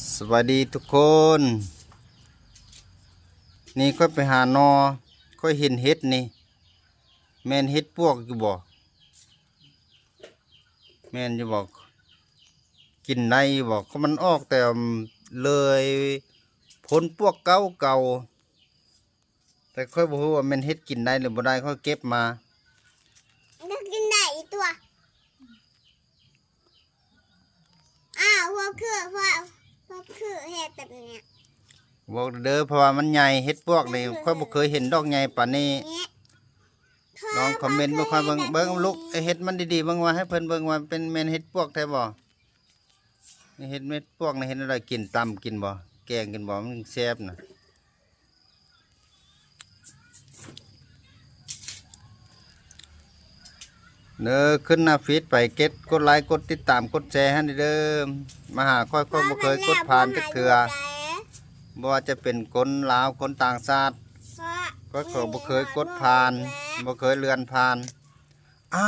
ສະບາຍດີທຸກຄົນ. ນີ້ຂ້ອຍໄປຫາໜໍ່ ຂ້ອຍເຫັນເຫັດນີ້ ແມ່ນເຫັດປວກຢູ່ບໍ່? ແມ່ນຢູ່ບໍ່? ກິນໄດ້ຢູ່ບໍ່? ກໍມັນອອກແຕ່ເລີຍພົ້ນປວກເກົ່າໆ. ແຕ່ຂ້ອຍບໍ່ຮູ້ວ່າແມ່ນເຮັດກິນໄດ້ຫຼືບໍ່ໄດ້ ຂ້ອຍເກັບມາ. ກໍກິນໄດ້ອີກຕົວະ. ອ້າວ ພວກຄື ພວກ ພວກຄືເຮັດແບບນີ້. ບອກເດີ ເພາະວ່າມັນໃຫຍ່ ເຫັດປວກນີ້ ຂ້ອຍບໍ່ເຄີຍເຫັນດອກໃຫຍ່ປານນີ້. ລອງຄອມເມັນເບິ່ງ ຂ້ອຍເບິ່ງ ເບິ່ງລູກ ເຮັດມັນດີໆ ເບິ່ງວ່າ ໃຫ້ເພິ່ນເບິ່ງວ່າເປັນ ແມ່ນເຫັດປວກແທ້ບໍ່? ນີ້ເຫັດເມັດປວກນີ້ ເຮັດແນວໃດກິນ? ຕຳກິນບໍ່? ແກງກິນບໍ່? ມັນແຊບນະ. ເດີ ຂຶ້ນໜ້າຟີດໄປ ເກັດ ກົດໄລ ກົດຕິດຕາມ ກົດແຊໃຫ້ແດ່ເດີ. ມາຫາຂ້ອຍ ຂ້ອຍບໍ່ເຄີຍກົດຜ່ານຈັກເທື່ອ ບໍ່ວ່າຈະເປັນຄົນລາວ ຄົນຕ່າງຊາດ ຂ້ອຍກໍບໍ່ເຄີຍກົດຜ່ານ ບໍ່ເຄີຍເລື່ອນຜ່ານ. ອ້າ